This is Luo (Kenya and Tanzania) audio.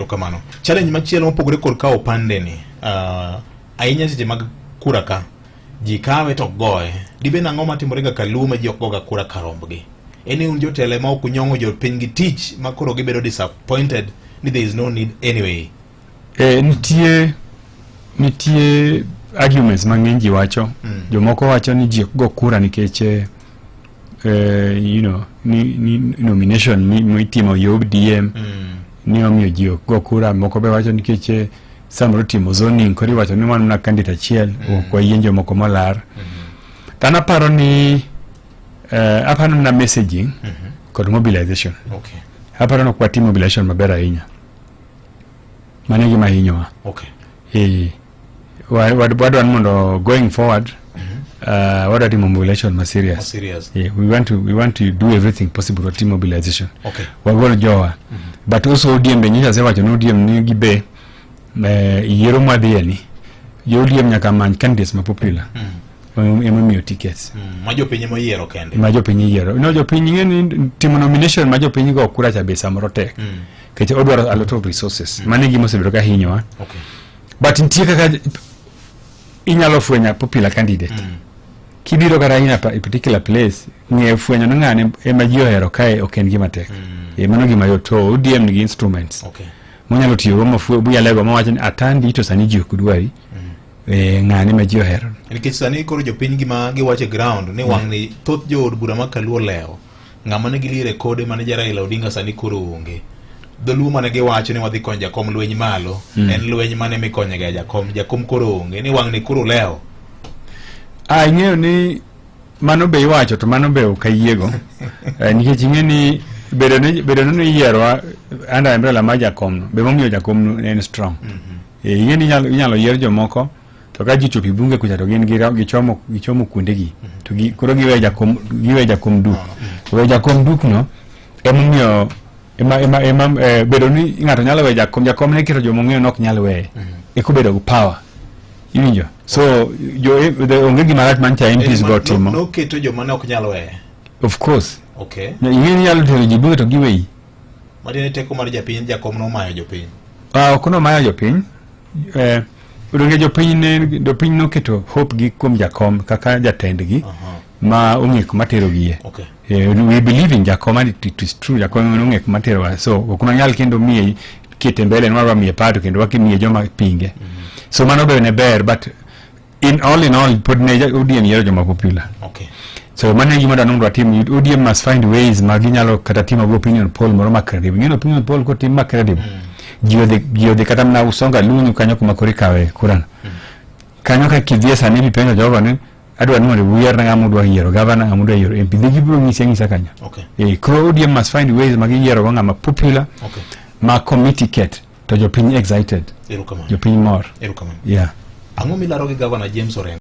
Erokamano. Challenge machielo mopogore kod kawo opande ni, ahinya seche mag kura ka, ji kawe to ok goye. Dibed nang'o matimore ga kaluo ma ji ok goga kura karombgi? En ni un jotelo ema ok unyong'o jopiny gi tich ma koro gibedo disappointed ni there is no need anyway. Nitie arguments mang'eny ji wacho. Jomoko wacho ni ji ok go kura nikech ni nomination mitimo e ODM ni omiyo ji ok go kura. Moko be wacho nikech samoro timo zoning, koro iwacho ni wan mana candidate achiel, ok wayie jomoko molar. To an aparo ni aparo na messaging kod mobilization. Aparo ni ok watim mobilization maber ahinya. Mano e gima hinyowa. Wadwa ni mondo going forward, wadwa timo mobilization ma serious. Ma serious. Yeah, we want to do everything possible to mobilization. Wagol jowa. But also ODM be nyocha asewacho ni ODM ni gibe yiero mwadhiye ni jo ODM nyaka many candidates ma popular. Emomiyo tickets. Ma jopiny ema oyiero kende. Ma jopiny yiero. No, jopiny ing'e ni timo nomination ma jopiny go kura cha be samoro tek. Nikech odwaro a lot of resources. Mano e gima osebedo ka hinyowa. But nitie kaka inyalo fwenyo popular candidate. Kibiro kata in a particular place, ng'eyo fwenyo ni ng'ane ema ji ohero kae ok en gima tek. Mano gima yot. To ODM nigi instruments monyalo tiyogo muyalego mawacho ni atandi to sani ji ok dwari. Ng'ane ma ji ohero. Nikech sani koro jopiny gima giwacho e ground ni wang' ni thoth jood bura ma Kaluo lewo. Ng'ama ne giliere kode mane ja Raila Odinga sani koro onge. Dholuo mane giwacho ni wadhi konyo jakom lweny malo. En lweny mane mikonyo ga jakom. Jakom koro onge. Ni wang' ni koro lewo. Ah, ing'eyo ni mano be iwacho to mano be ok ayiego. Nikech ing'e ni bedo ni iyierowa under umbrella mar jakom no be momiyo jakom no en strong. Ing'e ni inyalo yier jomoko to ka ji chopo e bunge kucha to gin gichomo kuondegi to koro giwe jakom duk. We jakom duk no emomiyo ema bedo ni ng'ato nyalo weyo jakom, jakom ne keto joma ong'eyo ni ok nyal weye eka obedo gi power, iwinjo? So jo onge gima rach mancha MPs go timo. Noketo joma ne ok nyal weye. Of course. Ing'e ni inyalo tero ji bunge to giweyi. Matiende teko mar japiny, jakom nomayo jopiny. Ah, ok nomayo jopiny. Donge jopiny noketo hope gi kuom jakom kaka jatendgi ma ong'e kuma terogie. We believe in jakom and it is true, jakom ong'e kuma terowa, so ok wanyal kendo miye kete mbele ni wadwa miye pato kendo wakimiye joma pinge. So mano be ne ber, but in all pod ne ODM yiero joma popular. So mano e gima dwa mondo watim. ODM must find ways ma ginyalo kata timo go opinion poll moro ma credible. Ing'e ni opinion poll kotim ma credible, ji odhi kata mana Usonga Lunyu kanyo kuma koro ikawe kura no. Kanyo ka kidhie sani mipenjo jogo ni adwa ni mondo uyier ng'ama udwa yiero governor, ng'ama udwa yiero MP, dhi gibiro nyisi ang'isa kanyo. Koro ODM must find ways ma giyiero go ng'ama popular ma committee ket to jopiny excited, Erokamano. jopiny mor. Erokamano. Yeah. Ang'o milaro gi Governor James Orengo?